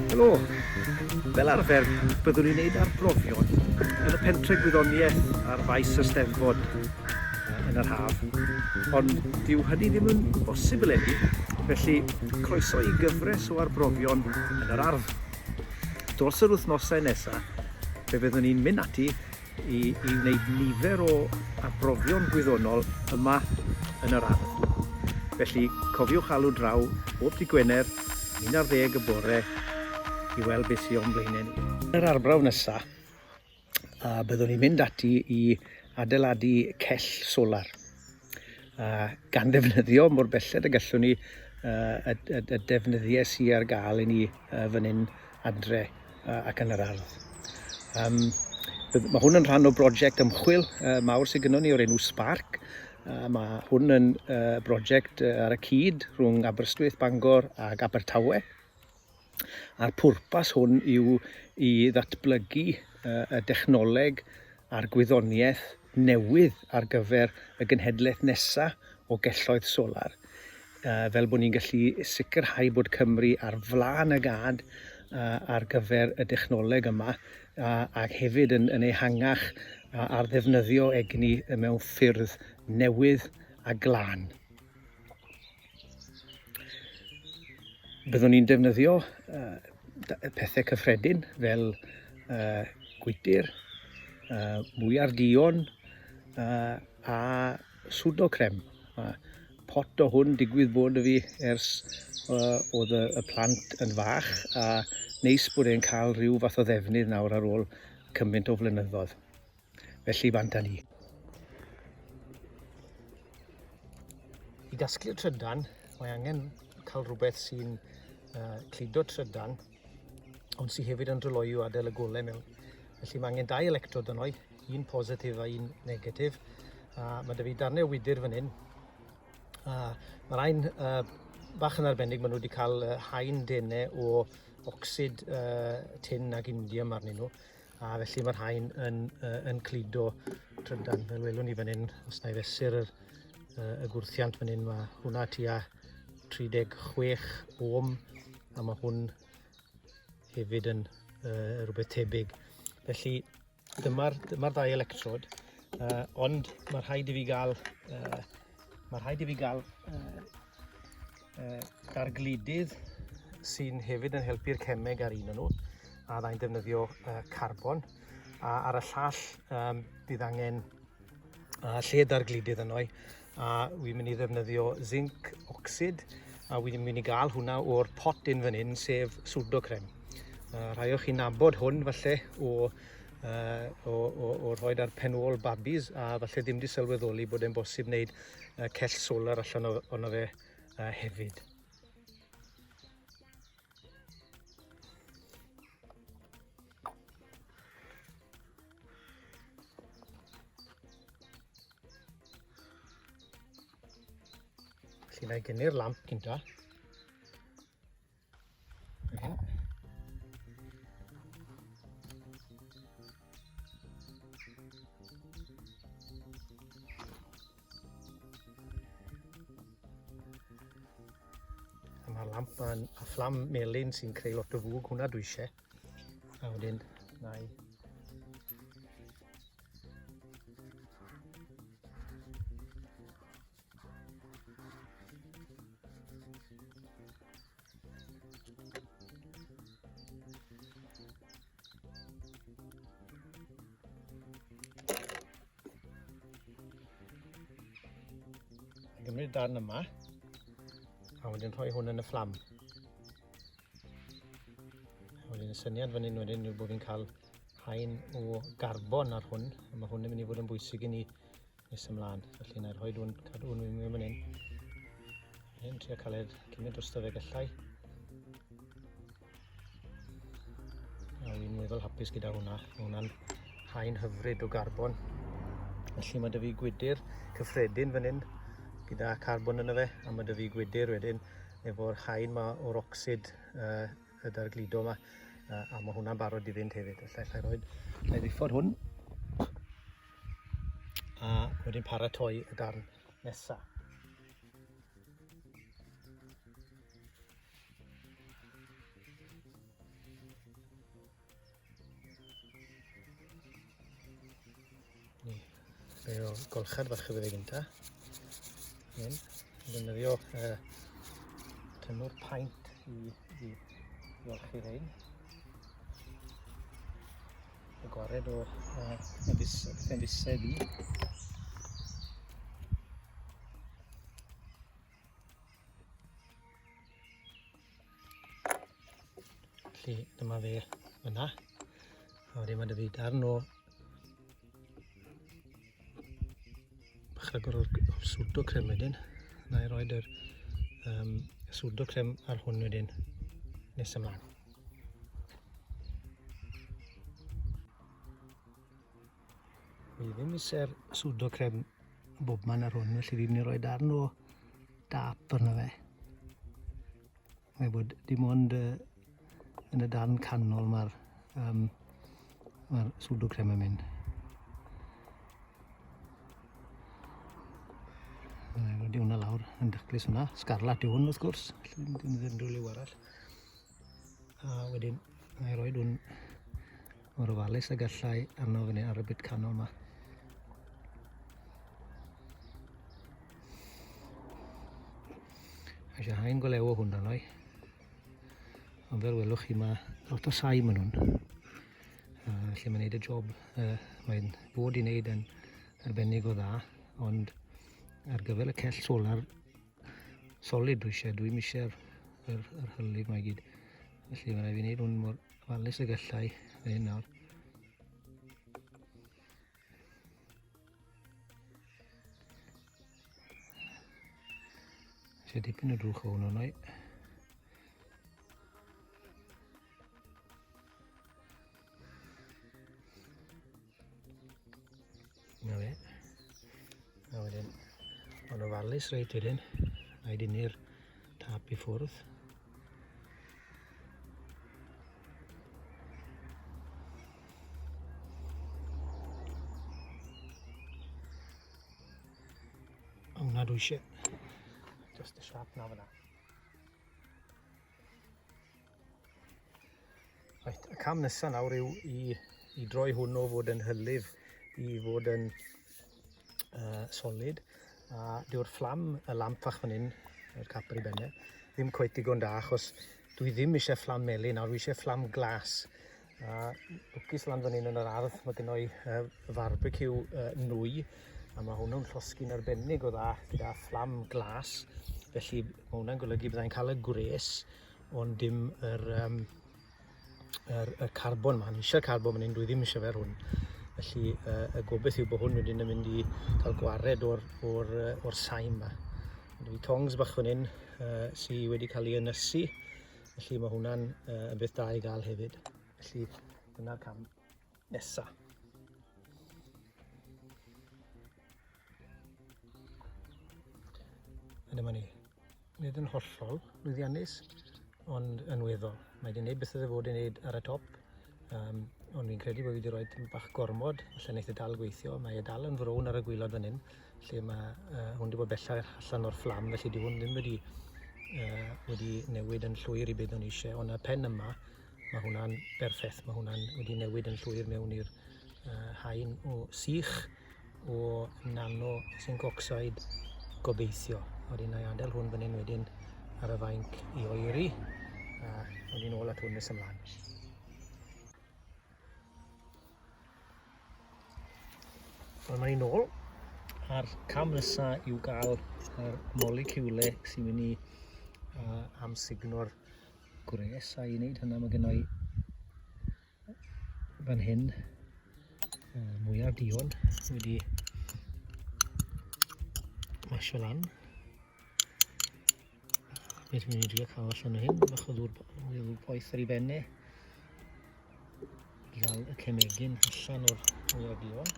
Helo! Fel arfer, byddwn ni'n neud arbrofion yn y pentre gwyddoniaeth ar faes y Steddfod yn yr haf, ond dyw hynny ddim yn bosib eleni, felly croeso i gyfres o arbrofion yn yr ardd. Dros yr wythnosau nesaf, fe fyddwn ni'n mynd ati i, i wneud nifer o arbrofion gwyddonol yma yn yr ardd. Felly cofiwch alw draw bob dydd Gwener am 11 y bore i weld beth sydd o'n blaenau ni. Yr arbrawf nesaf, a byddwn ni'n mynd ati i adeiladu cell solar. A gan ddefnyddio mor belled y gallwn ni y, y, y defnyddiau sydd ar gael i ni fan hyn adre ac yn yr ardd. Um, mae hwn yn rhan o brosiect ymchwil uh, mawr sydd gynnon ni o'r enw Spark. Uh, mae hwn yn uh, brosiect uh, ar y cyd rhwng Aberystwyth, Bangor ac Abertawe. A'r pwrpas hwn yw i ddatblygu y dechnoleg a'r gwyddoniaeth newydd ar gyfer y genhedlaeth nesaf o gelloedd solar, fel bod ni'n gallu sicrhau bod Cymru ar flaen y gad ar gyfer y dechnoleg yma ac hefyd yn, yn ehangach ar ddefnyddio egni mewn ffyrdd newydd a glân. Byddwn ni'n defnyddio uh, pethau cyffredin fel uh, gwydr, uh, mwyar duon uh, a swdo crem. Mae pot o hwn digwydd bod y fi ers uh, oedd y, y plant yn fach a neis bod e'n cael rhyw fath o ddefnydd nawr ar ôl cymaint o flynyddoedd. Felly bant â ni. I gasglu trydan, mae angen cael rhywbeth sy'n uh, cludo trydan, ond sy'n hefyd yn dryloyw adael y golau mewn. Felly mae angen dau electrod yno, un positif a un negatif. A mae dy fi darnau o wydr fan hyn. A mae rhain uh, bach yn arbennig, maen nhw wedi cael uh, haen denau o ocsid uh, tin ac indium arnyn nhw. A felly mae'r rhain yn, uh, yn cludo trydan. Fel welwn ni fan hyn, os na i fesur yr, uh, y gwrthiant fan hyn, mae hwnna tua 36 ohm a mae hwn hefyd yn uh, rhywbeth tebyg. Felly dyma'r dyma ddau electrod, uh, ond mae rhaid i fi gael, uh, mae rhaid i fi gael uh, uh, dargludydd sy'n hefyd yn helpu'r cemeg ar un o'n nhw, a ddau'n defnyddio uh, carbon. A ar y llall um, bydd angen uh, lle dargludydd yno, a wy'n mynd i ddefnyddio zinc ocsid, a wy'n mynd i gael hwnna o'r pot un fan hyn, sef pseudocrem. Uh, rhai o'ch chi'n nabod hwn falle o, uh, o, o, o rhoi ar pen ôl babis a falle ddim di sylweddoli bod e'n bosib wneud uh, cell solar allan ono fe uh, hefyd. Felly na i gynnu'r lamp cynta. A mae'r lamp ma'n a fflam melyn sy'n creu lot o fwg, hwnna dwi eisiau. A wedyn, na i Gymryd darn yma a wedyn rhoi hwn yn y fflam. A wedyn y syniad fan hyn wedyn yw bod fi'n cael haen o garbon ar hwn, a mae hwn yn mynd i fod yn bwysig i ni nes ymlaen. Felly na i rhoi hwn, cadw hwn mewn fan hyn. Hyn, trio cael e'r cymaint drosto fe gallai. A wy'n weddol hapus gyda hwnna. Mae hwnna'n haen hyfryd o garbon. Felly mae dy fi gwydr cyffredin fan hyn gyda carbon yno fe, a mae dy fi gwydr wedyn efo'r haen ma o'r ocsid uh, y dargludo yma, uh, a mae hwnna'n barod i fynd hefyd. Felly allai rhoi, allai ddiffodd hwn. a wedyn paratoi y darn nesaf. Ni, fe o golchad fach iddo fe gynta. Hyn, defnyddio tynnwr paent i, i, i olchi rhain. Y gwared o y pethau'n fusedd i. Felly dyma fe fyna. A wedyn mae 'da fi darn o bach rhagor o'r swdo crem wedyn. Na i roed yr um, swdo crem ar hwn wedyn nes ymlaen. Fi ddim eisiau'r swdo crem bobman ar hwn, felly fi'n mynd i roi darn o dap arno fe. Mae bod dim ond uh, yn y darn canol mae'r um, mae swdo crem yn mynd. Mae wedi hwnna lawr yn daclus hwnna. Scarlat yw hwn wrth gwrs, felly ddim ddim rhyw liw arall. A wedyn, mae roed hwn mor ofalus ag allai arno fyny ar y bit canol yma. Eisiau haen golew o hwn arno i. Ond fel welwch chi mae lot o saim yn hwn. Felly mae'n neud y job mae'n fod i wneud yn arbennig o dda, ond ar gyfer y cell solar solid dwi eisiau, dwi'n eisiau'r yr, yr hylif mae gyd. Felly mae'n rhaid fi wneud hwn mor ofalus y gallai fe hyn nawr. Eisiau dipyn o drwch o hwn o'n Na fe. A wedyn, mae'n ofalus reit wedyn. Na i dynnu'r tap i ffwrdd. A hwnna dwi eisiau. Just y siap na fyna. Reit, y cam nesaf nawr yw i, i droi hwn o fod yn hylif i fod yn solid. A dyw'r fflam, y lamp fach fan hyn, yr cap ar ei benne, ddim cweit digon da, achos dwi ddim eisiau fflam melyn nawr, dwi eisiau fflam glas. A lwcus lan fan hyn yn yr ardd, mae gynno i farbeciw nwy, a mae hwnnw'n llosgi'n arbennig o dda gyda fflam glas. Felly mae hwnna'n golygu byddai'n cael y gwres, ond dim yr, um, yr, y carbon yma. Ni eisiau'r carbon fan hyn, dwi ddim eisiau fer hwn. Felly y gobeith yw bod hwn wedyn yn mynd i cael gwared o'r, or, or saim yma. Mae fi tongs bach fan hyn sydd wedi cael ei ynysu, felly mae hwnna'n yn beth da i gael hefyd. Felly dyna'r cam nesaf. A dyma ni. Nid yn hollol lwyddiannus, ond yn weddol. Mae wedi gwneud beth oedd e fod yn gwneud ar y top, um, ond fi'n credu bod fi wedi rhoi tipyn bach gormod, falle wneith e dal gweithio. Mae e dal yn frown ar y gwylod fan hyn, lle mae hwn wedi bod bellach allan o'r fflam, felly di hwn ddim wedi, wedi newid yn llwyr i beth o'n eisiau, ond y pen yma, mae hwnna'n berffeth, mae hwnna'n wedi newid yn llwyr mewn i'r haen o sych o nano zinc oxide gobeithio. Wedyn na i adael hwn fan hyn wedyn ar y fainc i oeri a wedyn ôl at hwn nes ymlaen. Wel, mae'n ni'n ôl a'r cam nesaf yw gael yr moleciwle sy'n mynd i amsugno'r gwres a i wneud hynna mae gennau fan hyn mwyar duon wedi masio lan. Beth fi'n mynd i drio cael allan o hyn, bach o ddŵr, mwy o ddŵr poeth ar ei benne i gael y cemegyn allan o'r mwyar duon.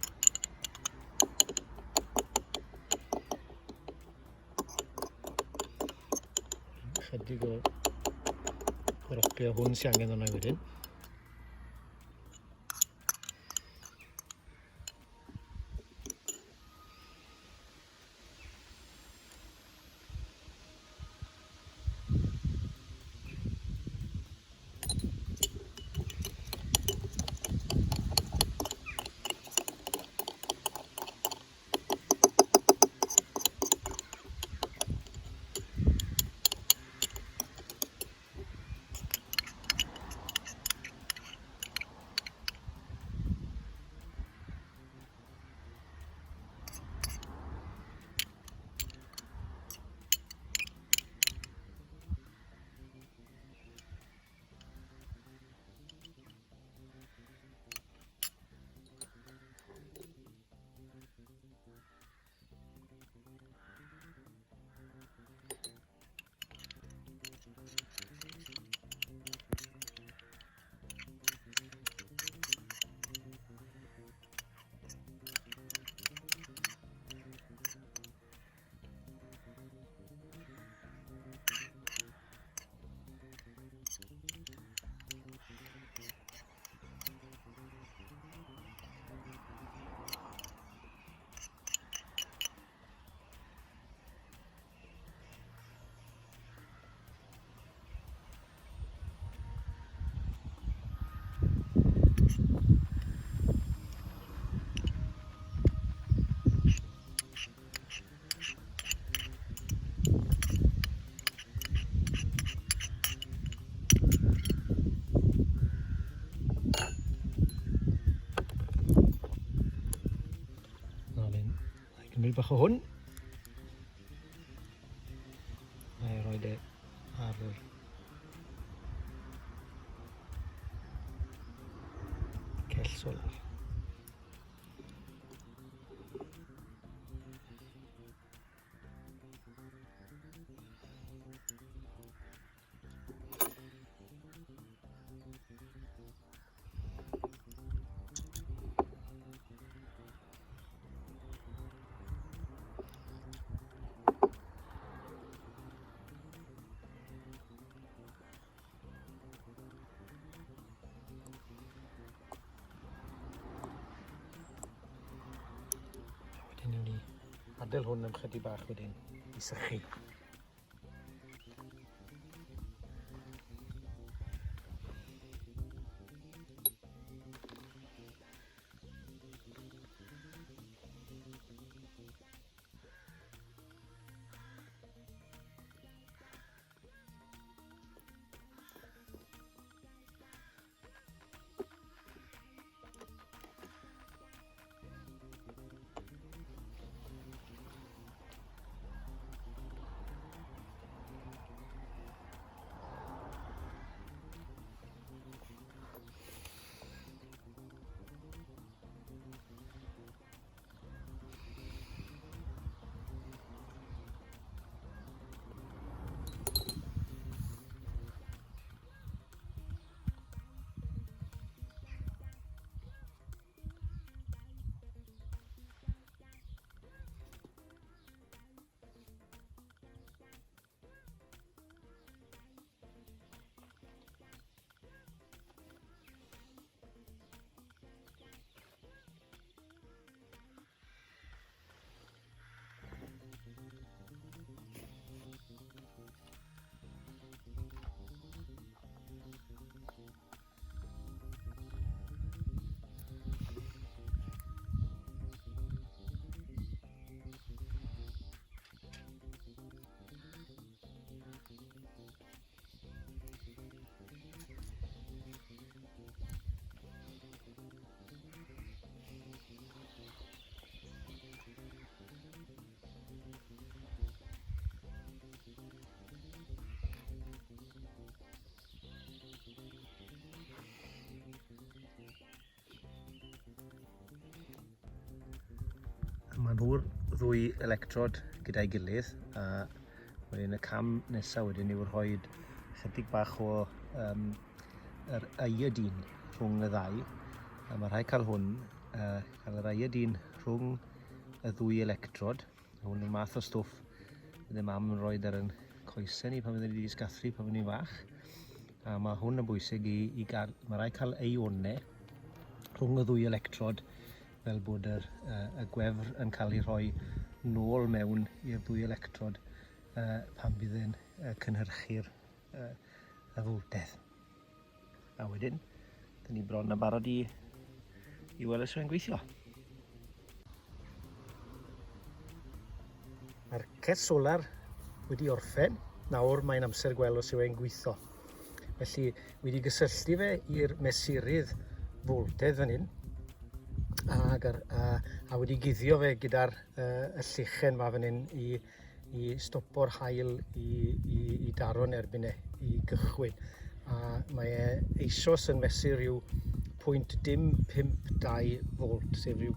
Chydig o ropio hwn sy'n angen arno wedyn. Cymryd bach o hwn. Na i roed e ar yr cell solar. Wedyn newn ni adael hwn am chydig bach wedyn i sychu. Mae nhw'r ddwy electrod gyda'i gilydd a wedyn y cam nesaf wedyn yw rhoi chydig bach o um, yr iodine rhwng y ddau. A mae rhaid cael hwn, uh, cael yr iodine rhwng y ddwy electrod. Hwn yw'r math o stwff bydde mam yn rhoi ar yn coesau ni pan fydden ni wedi sgathru pan fydden ni'n fach. A mae hwn yn bwysig i, i gael, mae rhaid cael eionau rhwng y ddwy electrod fel bod yr, uh, y gwefr yn cael ei rhoi nôl mewn i'r ddwy electrod uh, pan bydd yn uh, cynhyrchu'r uh, y fwltedd. A wedyn, dyn ni bron yn barod i, i weld os yw'n gweithio. Mae'r cell solar wedi orffen, nawr mae'n amser gweld os yw e'n gweithio. Felly, wedi gysylltu fe i'r mesurydd voltedd fan hyn, ag ar, a, a wedi guddio fe gyda'r uh, y llechen ma fan hyn i, i stopo'r haul i, i, i daro'n erbyn e i gychwyn. A mae e eisoes yn mesur rhyw 0.052 volt, sef rhyw,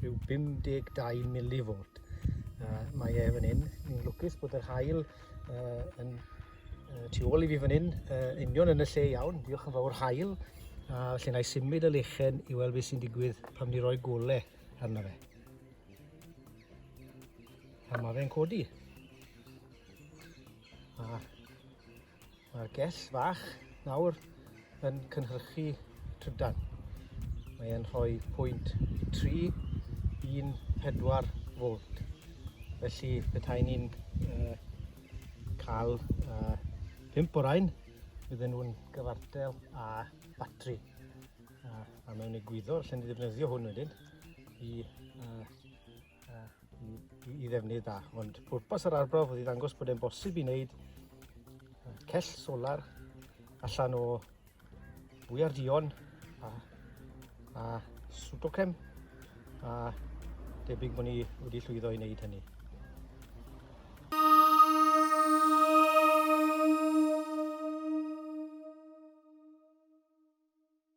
rhyw 52 millivolt. Uh, mae e fan hyn, ni'n lwcus bod yr haul uh, yn uh, tu ôl i fi fan hyn, uh, union yn y lle iawn, diolch yn fawr haul. A felly na i symud y lechen i weld beth sy'n digwydd pam ni roi gole arno fe. A mae fe'n codi. A mae'r gell fach nawr yn cynhyrchu trydan. Mae e'n rhoi 0.314 volt. Felly petai ni'n uh, cael uh, 5 o rain, bydden nhw'n gyfartal â batri. A, a mewn egwyddor, allan ni ddefnyddio hwn wedyn i uh, i, i, i ddefnydd da. Ond pwrpas yr arbrawf oedd i ddangos bod e'n bosib i wneud cell solar allan o fwyar duon a, a swtocem a Debyg bod ni wedi llwyddo i wneud hynny.